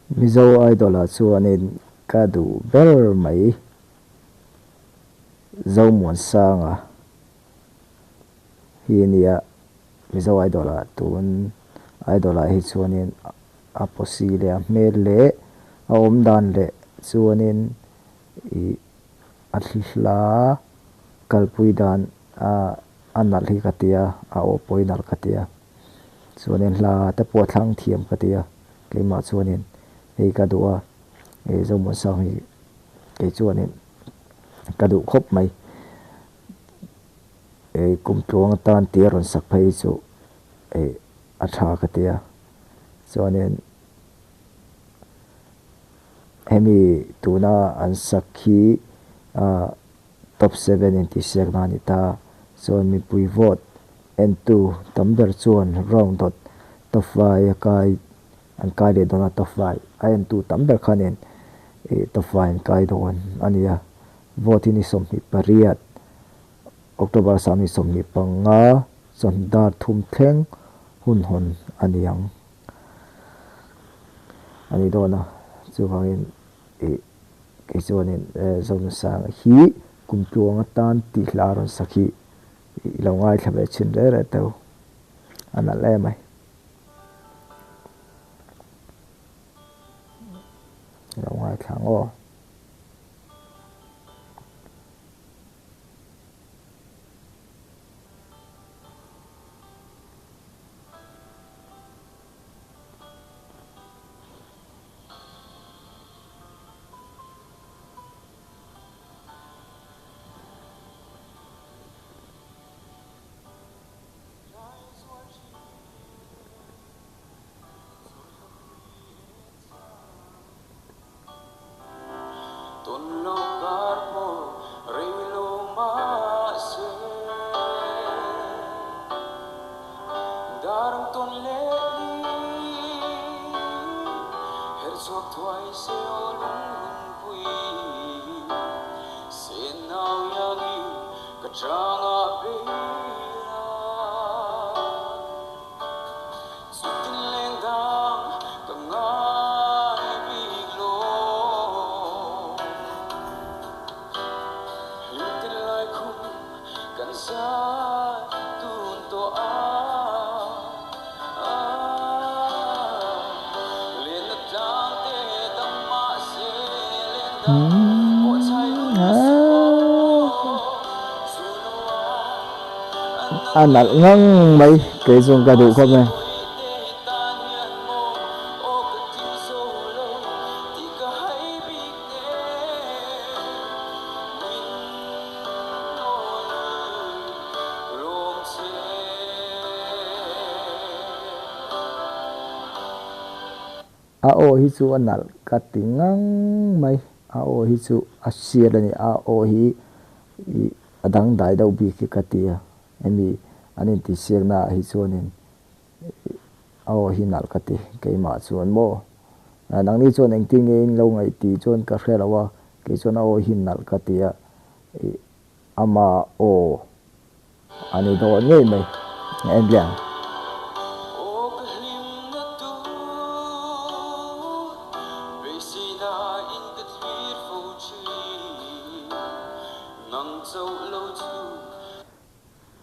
Mizo Idol ah chuanin ka duh ber mai Zomuansanga hi ania Mizo Idol ah tun Idol ah hi chuanin a posi leh a hmel leh a awm dan leh chuanin ih a hla kalpui dan a a nalh hi ka tia a aw pawh hi nalh ka tia chuanin hla te pawh a thlang thiam ka tia keimah chuanin hei ka duh a hei Zomuansang hi kei chuanin ka duh khawp mai hei kum tluang atan tia rawn sak phei hi chu hei a tha ka tia chuanin hemi tuna an sak hi ah. Top 7 intihsiakna a ni ta. Chuan mipui vote entu tam ber chuan round dawt top 5 a kai an kai leh dawn a, top 5 a entu tam ber khanin ih top 5 an kai dawn a ni a. Vote hi ni 28 October 2025 chawhnu dar thum thleng hun hawn a ni ang a ni dawn a, chuvangin ih. Kei chuanin Zonusanga hi kum tluang atan tih hla a rawn sak hi i lo ngaithla ve chhin reh reh teu. A nalh em mai. I lo ngaithla ang aw. A nalh ngang mai kei chuan ka duh khawp mai. A aw hi chu a nalh ka ti ngang mai, a aw hi chu a hriat a ni, a aw hi ih a dangdai deuh bik hi ka ti a, hemi an intihsiakna ah hi chuanin ih a aw hi nalh ka ti keimah chuan maw, nangni chuan engtin nge in lo ngaih tih chuan ka hre lo a, kei chuan a aw hi nalh ka ti a, ih ama aw A ni dawn ngei mai en leh ang.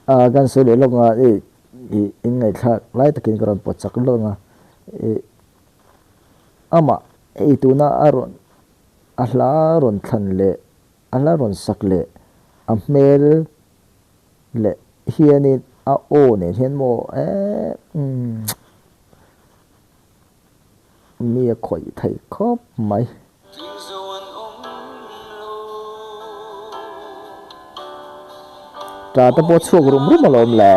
A kan sawi leh lawk nga i i in ngaihthlak lai takin ka rawn pawt chak lawk nga i amah hei tuna a rawn a hla rawn thlan leh a hla rawn sak leh a hmel leh hianin a aw nen hian maw eee umm mi a khawih thei khawp mai. Tla te pawh chhuak rum rum alawm le.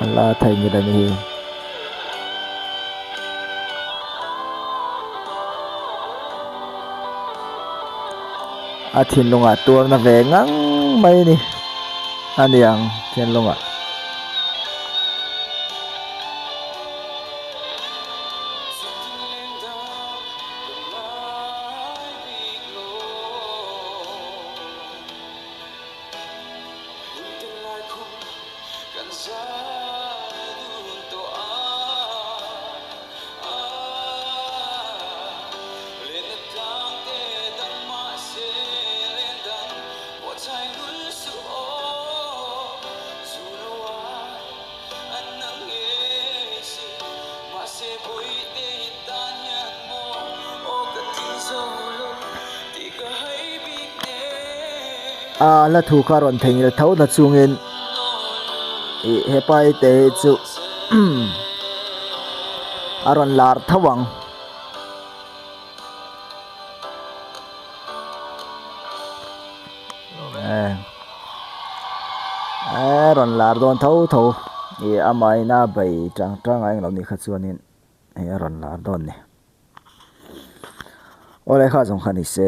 An la thei nghet a ni hi. A thinlungah tuarna ve ngang mai a ni a niang thinlungah. A hla thu kha rawn theihnghilh tho na chungin ih hepa hi te hi chu a rawn lar tho ang. E rawn lar dawn tho tho ih amahin a bei tang tang a englo ni kha chuanin hei a rawn lar dawn ni. Awle kha zawng kha ni se.